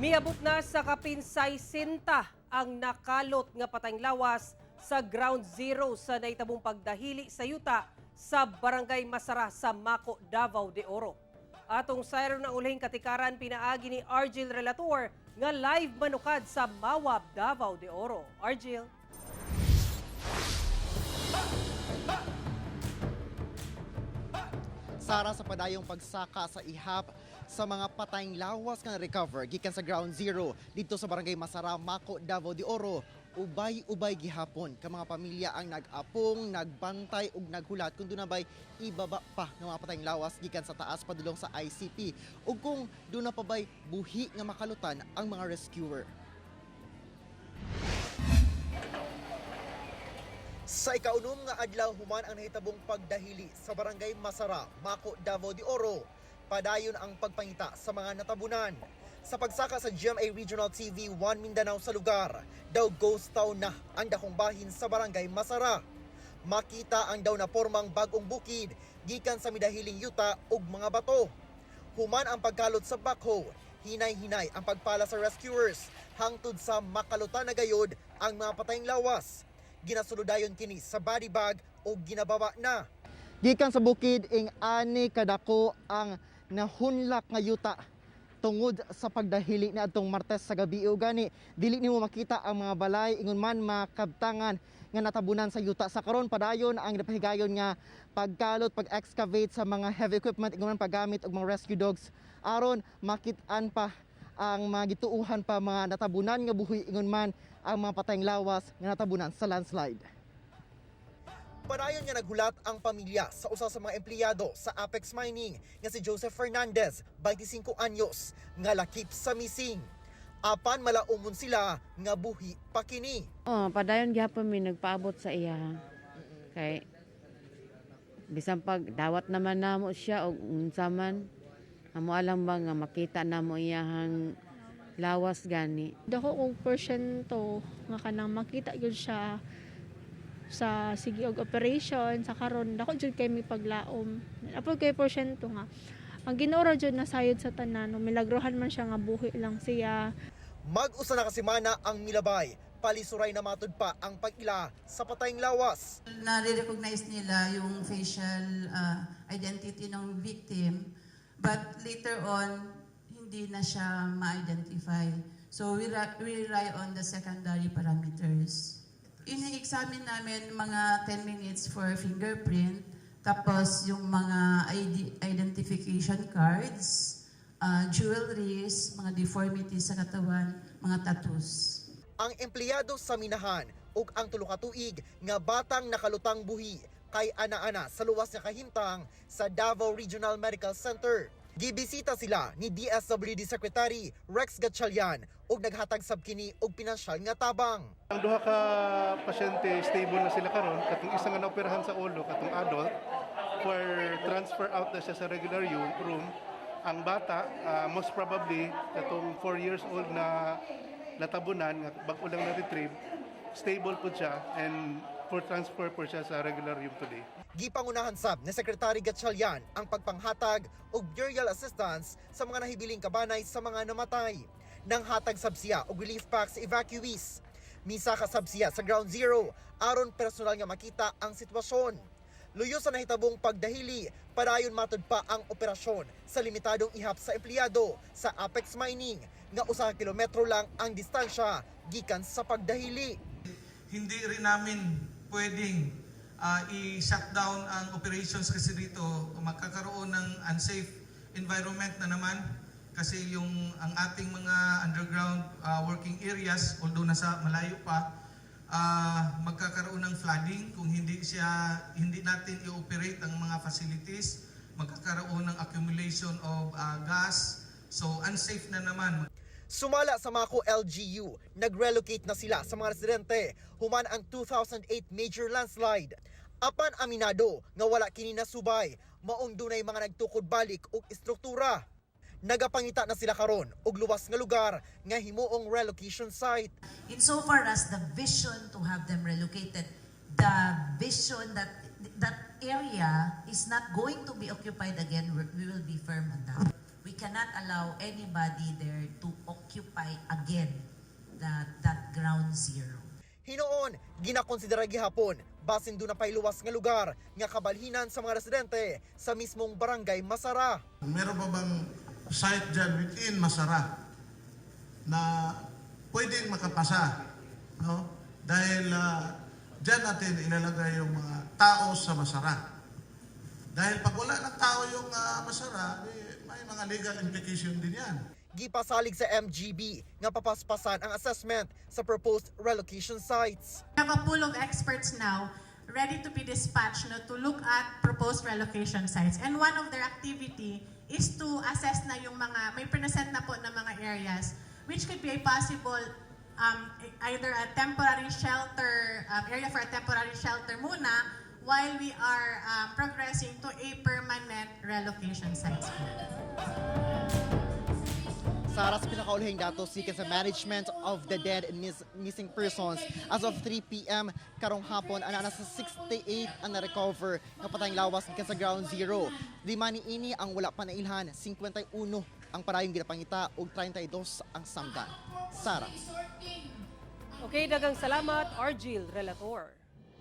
Miabot na sa kapin 60 ang nakalot nga patayng lawas sa Ground Zero sa naitabong pagdahili sa yuta sa Barangay Masara sa Maco, Davao de Oro. Atong sayron ang ulahing katikaran pinaagi ni Argil Relator nga live manukad sa Mawab, Davao de Oro. Argil. Sara, sa padayong pagsaka sa ihap sa mga patayng lawas nga recover gikan sa Ground Zero dito sa Barangay Masara, Maco, Davao de Oro, ubay-ubay gihapon ka mga pamilya ang nag-apong, nagbantay ug naghulat kung duna bay ibaba pa nga mga patayng lawas gikan sa taas padulong sa ICP ug kung duna pa bay buhi nga makalutan ang mga rescuer. Sa ikaunom nga adlaw human ang nahitabong pagdahili sa Barangay Masara, Maco, Davao de Oro, padayon ang pagpangita sa mga natabunan. Sa pagsaka sa GMA Regional TV 1 Mindanao sa lugar, daw ghost town na ang dakong bahin sa Barangay Masara. Makita ang daw na pormang bagong bukid gikan sa midahiling yuta ug mga bato. Human ang pagkalot sa backhoe, hinay-hinay ang pagpala sa rescuers hangtod sa makalutan na gayod ang mga patayng lawas. Ginasulodayon kini sa body bag o ginababa na. Gikan sa bukid ing ani kadako ang nahunlak nga yuta tungod sa pagdahili ni adtong Martes sa gabi, ug gani dili nimo makita ang mga balay ingon man makabtangan nga natabunan sa yuta. Sa karon, padayon ang napahigayon nga pagkalot, pag-excavate sa mga heavy equipment ingon man paggamit og mga rescue dogs aron makit-an pa ang mga gituuhan pa mga natabunan nga buhi ingon man ang mga patayng lawas nga natabunan sa landslide. Padayon nga naghulat ang pamilya sa usa sa mga empleyado sa Apex Mining nga si Joseph Fernandez, 25 anyos, nga lakip sa missing. Apan malaumon sila nga buhi pa kini. Oh, padayon gihapon mi nagpaabot sa iya. Kay bisan pag dawat naman namo siya og unsa man, amo alam ba nga makita namo iyahang lawas gani. Dako kog porsyento nga kanang makita gyud siya sa sige og operation sa karon. Dako jud kay mi paglaom. Apo kay porsyento nga ang Ginoo ra jud nasayod sa tanan no milagrohan man siya nga buhi lang siya. Mag-usa na ka semana ang milabay, palisuray na matud pa ang pag-ila sa patayng lawas. Nare-recognize nila yung facial identity ng victim, but later on, hindi na siya ma-identify. So we rely on the secondary parameters. Ini-examine namin mga 10 minutes for fingerprint, tapos yung mga ID, identification cards, jewelries, mga deformities sa katawan, mga tattoos. Ang empleyado sa minahan ug ang tulo ka tuig nga batang nakalutang buhi kay ana-ana sa luwas nga kahimtang sa Davao Regional Medical Center. Gibisita sila ni DSWD Secretary Rex Gatchalian ug naghatag sab kini og pinansyal nga tabang. Ang duha ka pasyente, stable na sila karon. Katong isa nga naoperahan sa ulo, katong adult, for transfer out na siya sa regular room. Ang bata, most probably katong 4 years old na natabunan nga bag-o lang na-retrieve, stable po siya and for transfer po siya sa regular room today. Gipangunahan sab ni Secretary Gatchalian ang pagpanghatag og burial assistance sa mga nahibiling kabanay sa mga namatay. Nanghatag sab siya og relief packs sa evacuees. Misaka sab siya sa Ground Zero aron personal nga makita ang sitwasyon. Luyo sa nahitabong pagdahili, padayon matud pa ang operasyon sa limitadong ihap sa empleyado sa Apex Mining nga 1 ka kilometro lang ang distansya gikan sa pagdahili. Hindi rin namin pwedeng i-shutdown ang operations kasi dito magkakaroon ng unsafe environment na naman kasi yung ang ating mga underground working areas, although nasa malayo pa, magkakaroon ng flooding kung hindi natin i-operate ang mga facilities, magkakaroon ng accumulation of gas, so unsafe na naman. Sumala sa Maco LGU, nag-relocate na sila sa mga residente human ang 2008 major landslide. Apan aminado nga wala kini nasubay, maong dunay mga nagtukod balik og istruktura. Nagapangita na sila karon og luwas nga lugar nga himuong relocation site. Insofar as the vision to have them relocated, the vision that that area is not going to be occupied again, we will be firm on that. We cannot allow anybody there to occupy again that ground zero. Hinuon, ginakonsidera gihapon basin duna pay luwas nga lugar nga kabalhinan sa mga residente sa mismong barangay Masara. Meron pa bang site dyan within Masara na pwedeng makapasa? No? Dahil dyan natin ilalagay yung mga tao sa Masara. Dahil pag wala ng tao yung Masara, eh, may mga legal implication din yan. Gipasalig sa MGB nga papaspasan ang assessment sa proposed relocation sites. We have a pool of experts now ready to be dispatched, no, to look at proposed relocation sites. And one of their activity is to assess na yung mga, may present na po na mga areas which could be a possible either a temporary shelter, area for a temporary shelter muna while we are progressing to a permanent relocation sites. Sara, sa pinakaulahing datos gikan sa Management of the Dead and Missing Persons, as of 3 p.m. Karong hapon, ana nasa 68 ang na-recover nga patayng lawas gikan sa ground zero. Lima ni ini ang wala pa nailhan, 51 ang parayong ginapangita ug 32 ang samdan. Sara. Okay, daghang salamat, Argil Relator.